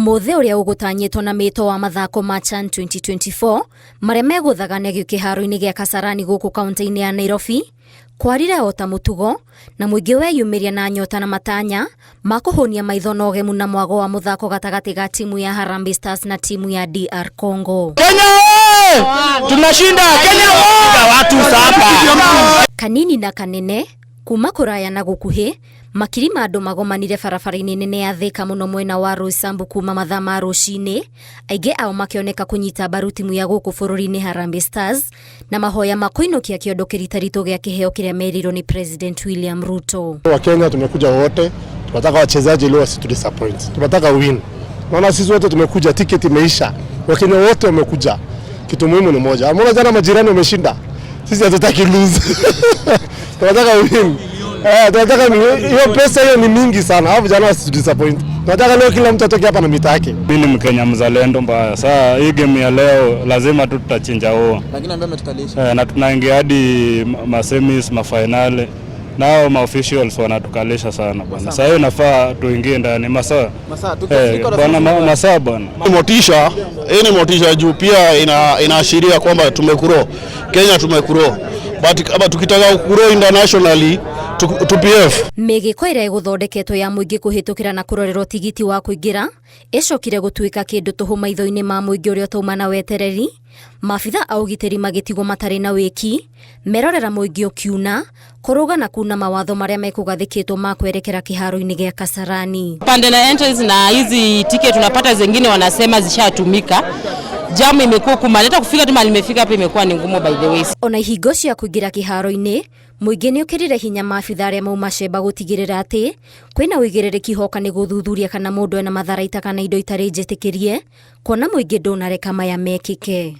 Ũmũthĩ ũrĩa ũgũtanyĩtwo na mĩto wa mathako ma CHAN 2024 marĩa megũthaganagio kĩharo-inĩ gĩa Kasarani gũkũ kaunti-inĩ ya Nairobi kwarire o ta mũtugo na mũingĩ weyumĩria na nyota na matanya ma kũhũnia maitho na ũgemu na mwago wa mũthako gatagatĩ ga timu ya Harambee Stars na timu ya DR Congo. Kenya tunashinda Kenya watu saba. Kanini na kanene kuma kũraya na gũkuhĩ makiri ma andũ magomanire barabara-inĩ nene ya Thika mũno mwena wa Roysambu kuma mathaa ma rũcinĩ, aingĩ ao makĩoneka kũnyita mbaru timu ya gũkũ bũrũri-inĩ Harambee Stars na mahoya ma kũinũkia kĩondo kĩritaritũ gĩa kĩheo kĩrĩa merirwo nĩ President William Ruto. Wakenya tumekuja wote, tunataka wachezaji leo wasitu disappoint, tunataka win. Naona sisi wote tumekuja, tiketi imeisha, Wakenya wote wamekuja. Kitu muhimu ni moja, mbona jana majirani wameshinda, sisi hatutaki lose tunataka win. Tunataka hiyo pesa, hiyo ni mingi sana, hao vijana wasitu disappoint. Tunataka leo kila mtu atoke hapa na mita yake. Mimi ni Mkenya mzalendo mbaya. Saa hii game ya leo lazima tu tutachinja huo. Lakini ambaye ametukalisha. Na tunaingia hadi masemis, mafinale. Nao ma officials wanatukalisha sana bwana. Sasa hiyo inafaa tuingie ndani masaa. Masaa Bwana masaa bwana. Motisha, hii ni motisha juu pia inaashiria kwamba tumegrow. Kenya tumegrow. But kama tukitaka kugrow internationally TPF. Mĩgĩko ĩrĩa ĩgũthondeketwo ya mũingĩ kũhĩtũkĩra na kũrorerwo tigiti wa kũingĩra ĩcokire gũtuĩka kĩndũ tũhũ maitho-inĩ ma mũingĩ ũrĩa ũtauma na wetereri. Maabitha a ũgitĩri magĩtigwo matarĩ na wĩki merorera mũingĩ ũkiuna kũrũga na kuna mawatho marĩa mekũgathĩkĩtwo ma kwerekera kĩharo-inĩ gĩa Kasarani. Pande na entrance na hizi ticket tunapata zingine wanasema zishatumika. Jamu imekuwa kumana, hata kufika tu mahali imefika hapa imekuwa ni ngumu by the way. Ona ihingo cia kũingĩra kĩharo-inĩ mũingĩ nĩ ũkĩrire hinya maabitha arĩa mauma cemba gũtigĩrĩra atĩ kwĩna ũigĩrĩrĩki hoka nĩ gũthuthuria kana mũndũ ena matharaita kana indo itarĩ njĩtĩkĩrie kuona mũingĩ ndũnareka maya mekĩke.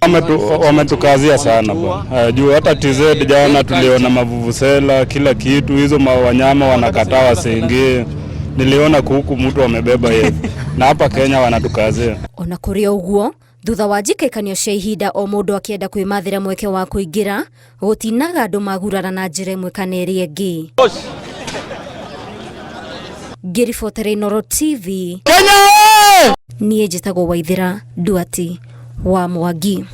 Wametukazia sana bwana. Juu hata TZ jana tuliona mavuvuzela kila kitu, hizo wanyama wanakataa wasiingie. Niliona kuku mtu amebeba yeye. Na hapa Kenya wanatukazia. Ona kũrĩ ũguo thutha wa njikaikanio cia ihinda o mũndũ akĩenda kwĩmathĩra mweke wa kũingĩra gũtinaga andũ magurara na njĩra ĩmwe kana ĩrĩa ĩngĩ. Ngĩribotera Inooro TV. Kenya! Niĩ njĩtagwo Waithĩra Nduati wa Mwangi.